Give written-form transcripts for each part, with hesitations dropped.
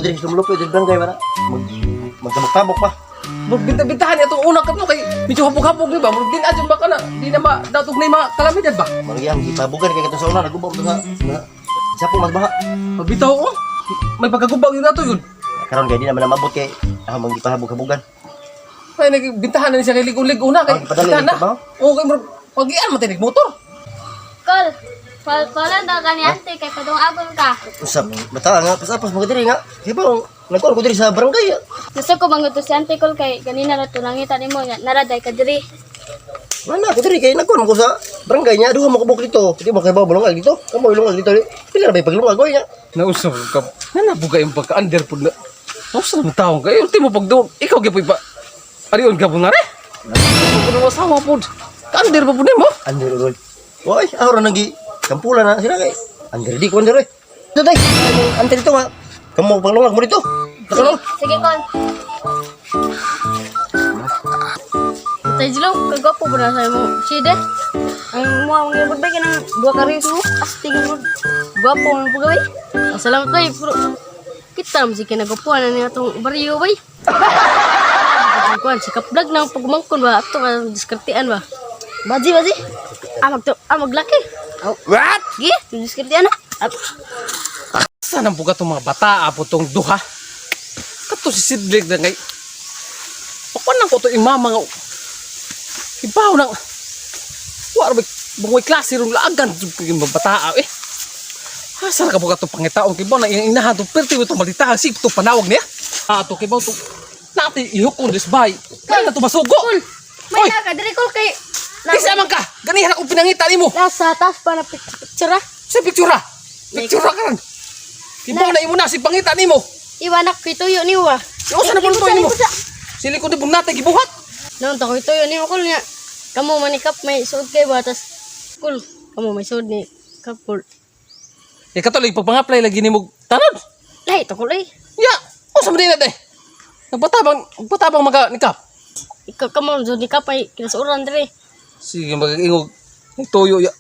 Diri sa Lumlupi, diri barangay ba na? Magtabok-tabok pa. Murag binta-bintahan niya itong unang katlo kay medyo hapog-hapog di ba? Murag din adyo ba ka na? Di na ma datog na yung mga kalamidad ba? Marag yang gipabugan kay katong sa una nagubaw to sa na sa po mas baha. Mabitaw ko. May pagkagubaw yun ato yun. Karon kay di naman na mabot kay ako manggipahabog-habugan. Ay nagbintahan na siya kay ligo-ligo na kay Ah, gipadala bintahan ni trabaho? Oo, kay murag pagian man tayo motor. Kol, pal daw ka ni ante kay padung-agon ka. Usap, bata nga pasapas mga diri nga. Di ba nagkuan ko diri sa barangay. Ah. Gusto ko manguto si ante, Kol, kay ganina ra to nangita nimo nga naraday ka diri. Wala ko diri kay nagkuan ko sa barangay niya, duha mo kabuk dito. Di ba kay ba bulungag dito? Kamo ilungag dito. Pila ra bay paglungag oy nga. Nausap ka. Nanabuga yung pagka-under po na. Nausa naman taong kayo. Ultimo pag doon, ikaw gyud pa. Arion ka po nga re. Ikaw na asawa po. Ka-under pa po nimo. Under oy. Oy, awra nagi kampula na sila kay. Under di ko under oy. Dito day. Ante dito nga. Kamo paglungag mo dito. Nakalong. Sige, Kol. Tay Jilo, kagwapo ba na sa imo? Side. Ang mo ang ibod ba kanang duha ka riso? Astig mo. Gwapo mo po gaway. Salamat tay, pero kita mo si kinagwapuan na niya atong baryo bay. Kuan si kaplag nang pagmangkon ba ato ka diskartean ba. Baji baji. Amag to, amag laki. What? Gi, diskartean na. At Saan ang buga itong mga bata po itong duha? Kato si Sidley na ngay. Pakuan ko ito imama nga. Ibaw nang. Wa ra bungoy klase rong laagan yung mga bata eh. Asa ra ka buga itong pangitaon kibaw na iyang inahan itong perti itong malitahan sig itong panawag niya. Ah, ito kibaw itong nati ihukon this bay. Kaya na ito masugo. may Oy, na ka diri, Kol, kay kisa man ka. Ganihan akong pinangita nimo. nasa taas pa na picture ah. Sa pictura. Pictura ka ron. Kibaw na imo na si pangita nimo. Iwanak ko ituyo ni wa. Usa na po ito nimo. Sili ko di pong natay gibuhat. Noon ta ko ituyo ni kol niya. Kamo manikap may suod kay ba tas kol kamo may suod ni kap kol. Eh katuloy pagpang-apply lagi nimo tanod. Lahi to kol eh. Ya, usa man din na day. Nagpatabang, nagpatabang maka nikap. Ikaw kamo suod ni kap ay kinasuran dire. Sige mag-ingog tuyo ya.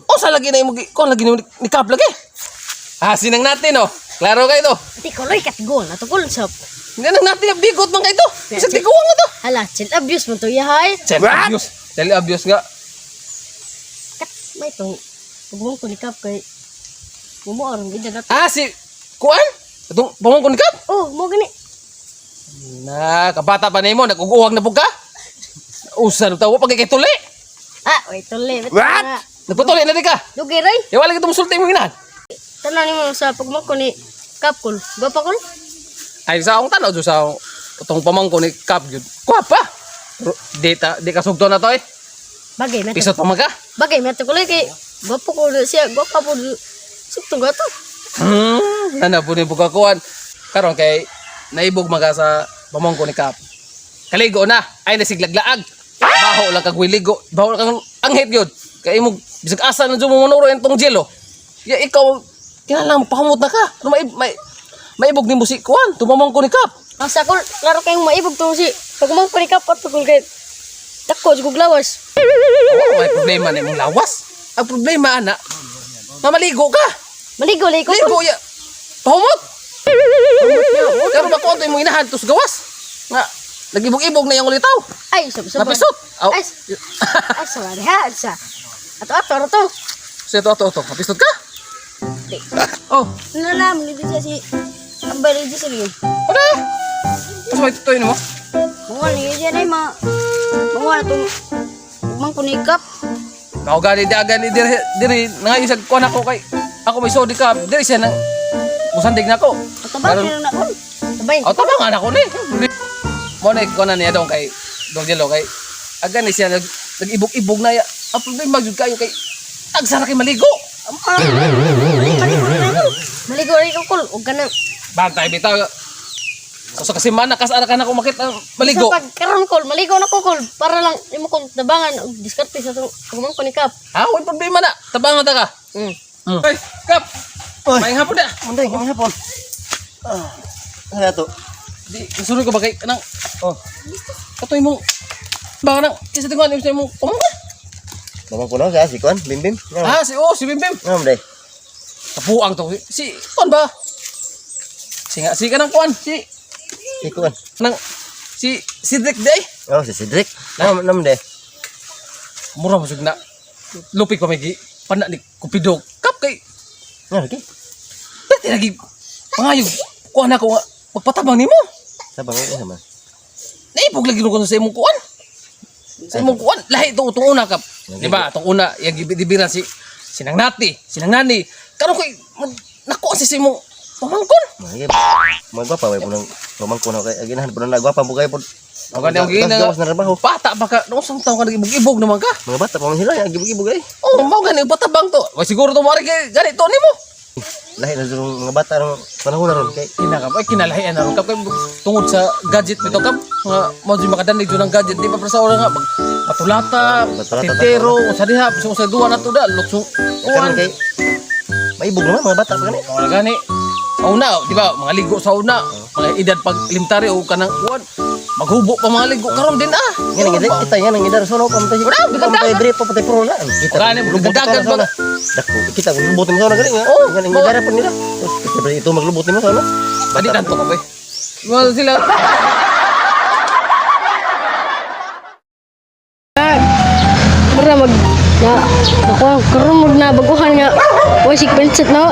Usa lagi na imo kon lagi nimo nikap lagi. Ah, sinang natin oh. Klaro kayo to. Di kol oy katgol na to kol sop. Hindi nang natin bigot man kayo to. Bisa tiguang mo to. Hala, chill abuse man to yahay. Child abuse. Child abuse nga. Kat may tong pagmong ko ni kap kay mumo aron gid na. Ah, si Kuan? Itong pamangkon nikap? Oh, mo gani. Na, kabata pa nimo nag-uguwag na pug ka. Usa na tawo pag kay tuli. Ah, wait tuli. What? Nagpatuli na di ka. Dugay ray. Ya wala kita musulti mo ginahan. Tanan nimo sa pagmong ko ni kap kol. Gwapa kol. Ay sa akong tanaw jud sa itong pamangko ni Cap jud. Kuha pa. Pero di ta di ka sugto na to eh. Bagay na to. Pisot pa man ka. Bagay may tuloy kay gwapo ko na siya, gwapo po sugtong gato. Nana po ni bukakuan. Karon kay naibog maga sa pamangko ni Cap. Kaligo na ay nasiglaglaag. Baho lang kag wiligo. Baho lang kang anghit gyud. Kay imo bisag asa na jud mo manuro tong jelo. Ya ikaw kinahanglan pahamot na ka. Pero may may maibog nimo si kuan tumamangko ni Cap. Ang sa kol, klaro kayong maibog to si pagmang panikap at pagkul kay dako jud kog lawas. Oo, may problema na imong lawas. Ang problema ana, nga maligo ka. Maligo ligo. Ligo ya. Pahumot. Pero ba konto imong inahan tos gawas? Nga nagibog-ibog na iyang ulitaw. Ay, sab sab. Napisot. Aw. Ay, ay sa ha sa. Ato ato ato to. Sa ito ato ato. Napisot ka? Oh, Nalam ni siya si Ambay ni siya ni. ano? Tapos may tutoy nimo? Mga ni siya nay ma. Mga na tong pagmang kunikap. Kao gani di agani diri diri nangayo sa kuan ako kay ako may sodi ka diri siya nang musandig na ako. Patabang na na kol. Tabay. Oh, tabangan ako ni. Mo na ko na niya dong kay dong Jello kay agan ni siya nag nag-ibog-ibog na ya. Ang problema jud kayo kay tagsa ra kay maligo. Maligo rin ko. Maligo rin ko kol. Ug kanang Bantay bitaw. So, sa kasi man nakasara ka na ako makita maligo. Sa pagkaron kol, maligo na ko kol para lang imo kong tabangan og diskarte sa tong pagmang ko ni Kap. Ha, way problema na. Tabangan ta ka. Ay, Kap. Oy. Maayong hapon na. Munday, ang hapon. Ah. Ano na to? Di, nasunod ka ba kay kanang Oh, kato imong baka nang kisa tinguan imo sa imong pamangkin. Mamang kuno sa si Kuan, Bimbim. Nga. Ah, si oh, si Bimbim. Nga munday. Kapuang to. Si kuan ba? Si nga si kanang kuan, si Si kuan. nang si Cedric day. Oh, si Cedric. Nam nam de. Mura mo jud na. Lupig pa may gi pana ni Cupido. Kap kay Nga lagi. pwede lagi pangayog kuan ako nga magpatabang nimo. Sa bangay ka man. Naibog lagi ko sa imong kuan. Sa imong kuan lahi to itong una kap. Di ba? Itong una yang gibiran si Sinang Nati, Sinang Nani. Karon koy nakuha si sa imong pamangkon. Mga mga gwapa way punang pamangkon ako kay aginahan punang nagwapa mo kay pud. Ang gani ang gina. Gawas na trabaho. Bata ba ka? Noong isang taon ka nag-ibog-ibog naman ka. Mga bata pa man sila gibog-ibog ay. Oh, mao gani patabang to. Wa siguro to mari kay gani to nimo. Lahi na durong mga bata ng panahon na ron kay Kinakap ay kinalahian na ron kap kay tungod sa gadget nito kap nga mao jud makadanig jud ang gadget di pa sa ora nga mag patulata, Patulata, tintero, sa diha bisan sa duwa na to da lukso. karon kay maibog naman mga bata pa gani. Wala gani. Sa una, di ba, mga ligo sa una, mga edad pag limtari o kanang kuan, maghubo pa mga ligo karon din ah. Nga nang kita nga nang idar sono pamtay. Wala, bigan Pamtay bre pa patay pro na. Kita. Wala, lubot bigan ka dagan na. Dako kita lubot mo sono gani nga. Oh, Nga nang oh. idar pa nila. Tapos, Siyempre ito maglubot nimo sono. Adi tanto ka ba? Wala sila. Mura mag na ako karon mo na baguhan nga wa si pansit no.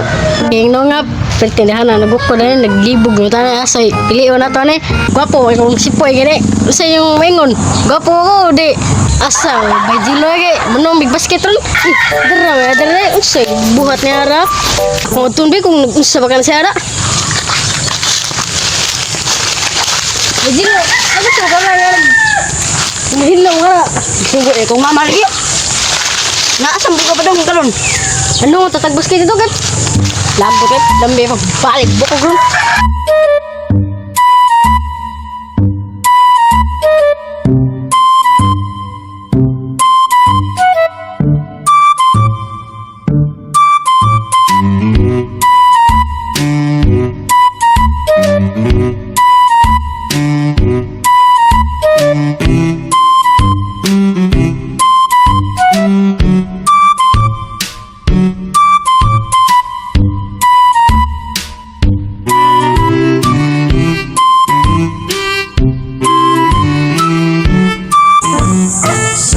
King no nga pertindahan na naguk ko na naglibog no tana asa pili na to ni. Gwapo kay kung sipoy gani. Usa yung maingon. Gwapo ko di asa bay jilo ge manong big basket ron. Eh, Dara ba dara usa buhat ni ara. Kung tunbi kung unsa ba kan si ara. Bay jilo, ano to ka na Mahilo nga. Sugo eh kung mama lagi. Naasam buka pa dong karon. Ano tatagbos kay dito gat? Lambot eh, lambi pa balik bukog ron.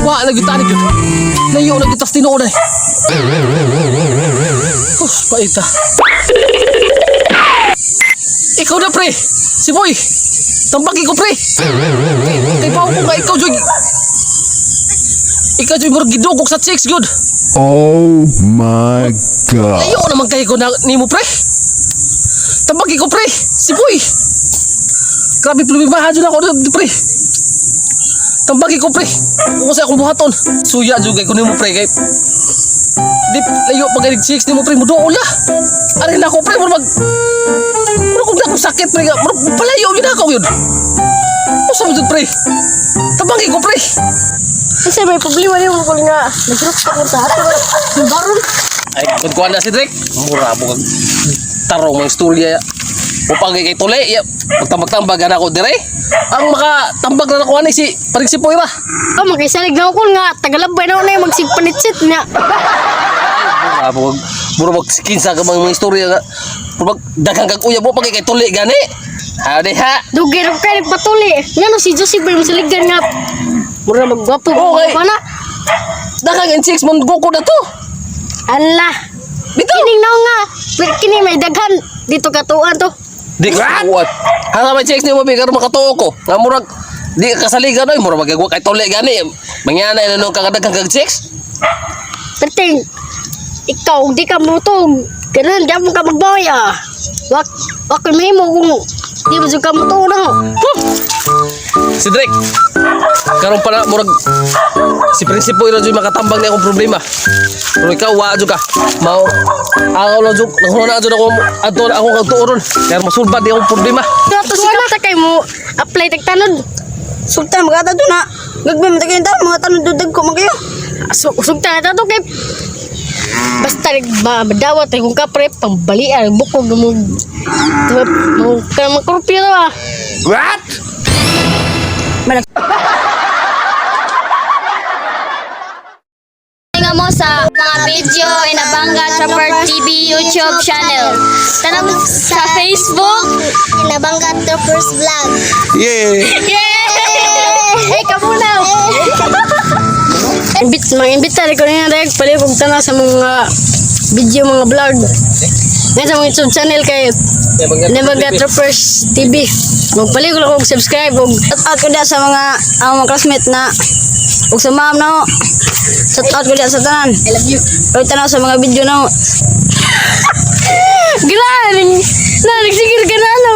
Wa lagi tani gyud. Layo lagi tas tinuod ay. Us, paita. Ikaw na pre. Si Boy. Tambagi ko pre. Kay pa ko nga ikaw joy. Ikaw joy murag gidugok sa chicks gyud. Oh my God. Layo naman kay ko na nimo pre. Tambagi ko pre. Si Boy. Grabe plumibahan jud ako pre. Tambagi ko pre. Kung sa akong buhaton. Suya jud kay ko nimo pre kay di layo pag kay chicks nimo pre muduol la. Ari na ako pre murag mag murag kung akong sakit pre nga murag palayo yun ako yun. Usa mo jud pre. Tambagi ko pre. Kasi may problema niyo ko nga nag-group pa ko sa ato. Baron. Ay, kung kuha na si Drake, mura mo kag tarong mga istorya. Upang kay tuli, ya, magtambag-tambag na ako dire. Ang makatambag na nakuha ni si Paring si Poy ba? Oh, makaisalig na ko nga tagalabay na na magsigpanitsit niya. Mura mo kag mura mag kinsa ka mga istorya nga. Mura mag daghang kag uyab mo pag kay tuli gani. Ha di ha. Dugay ra kay nagpatuli. Ngano si Joseph bay masaligan nga. Mura maggwapo Okay. pa na. Daghang in 6 mon guko na to. Ala. Bitaw. Kining na nga. Pero kini may daghan dito katuan to. Di ka kuat. Hanga may checks nimo bi karon makatuo ko. Nga murag di ka kasaligan oy murag magagwa kay tuli gani. Mangyana ino nung kakadaghang kag checks. Perting ikaw di ka mo to. Ganun, di mo ka magbawi ah. Wak, wak may mo kung di mo jud ka mo to na. Huh! Si Drake. Karon pa na murag si Prinsipo iro jud makatambang ni akong problema. Pero ikaw wa jud ka. Mao ako lang jud nanguna jud ako adto na akong kagtuoron. Kaya masulbad di akong problema. Ato si Kapta kay mo apply tag tanod. Sultan, magata to na. Gagmay, matagay ta, mga tanod dudag ko man kayo. So, sugtan na to kay basta ba madawat ay kung kapre pambalian bukog mo mo ka makurpyo to ah. What? Malag. Nga kamo sa mga video Inabanga Chopper TV YouTube channel. Tanaw sa Facebook. Inabangga Troopers Vlog. Yeah. Yay! Hey, kamunaw! Imbit, mga imbita ko na nga dahil kog tanaw sa mga video, mga vlog. Ngayon sa mga YouTube channel kay Inabangga Troopers TV. Magpalig ko og subscribe og Shout out ko diha sa mga ang mga classmate na ug sa ma'am na ako. Shout out ko diha sa tanan. I love you. Pag tanaw sa mga video na ako. Grabe! Na, nagsigil ka na, no?